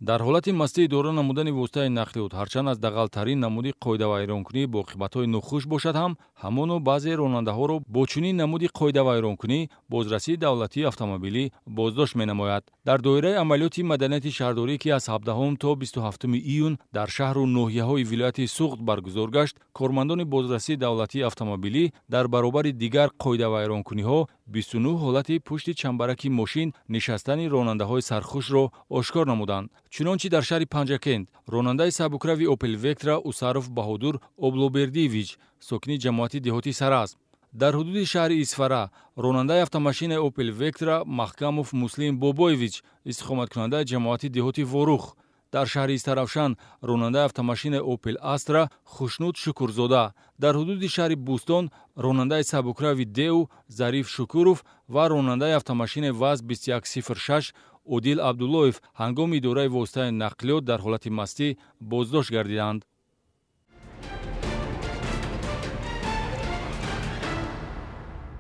Дар ҳолати мастӣ идора намудани воситаи нақлиёт ҳарчанд аз дағалтарин намуди қоидавайронкунӣ бо оқибатҳои нохуш бошад ҳам, ҳамоно баъзе ронандаҳоро бо чунин намуди қоидавайронкунӣ бозрасии давлатии автомобилӣ боздошт менамояд. Дар доираи амалиёти маданияти шаҳрдорӣ, ки аз 17 то 27 июн дар шаҳру ноҳияҳои вилояти Суғд баргузор гашт, кормандони бозрасии давлатии автомобилӣ дар баробари дигар қоидавайронкуниҳо 29 ҳолати пушти чамбараки мошин нишастани ронандаҳои сархушро ошкор намуданд. Чунончи, дар шаҳри Панҷакент ронандаи сабукрави Опел Вектра Усаров Баҳодур Облобердиевич, сокини ҷамоати деҳоти Саразм, дар ҳудуди шаҳри Исфара ронандаи автомашинаи Опел Вектра Маҳкамов Муслим Бобоевич, истиқоматкунандаи ҷамоати деҳоти Ворух, дар шаҳри Истаравшан ронандаи автомашинаи Опел Астра Хушнуд Шукурзода, дар ҳудуди шаҳри Бӯстон ронандаи сабукрави Деу Зариф Шукуров ва ронандаи автомашинаи ВАЗ 2106 Одил Абдуллоев ҳангоми идораи воситаи нақлиёт дар ҳолати мастӣ боздошт гардиданд.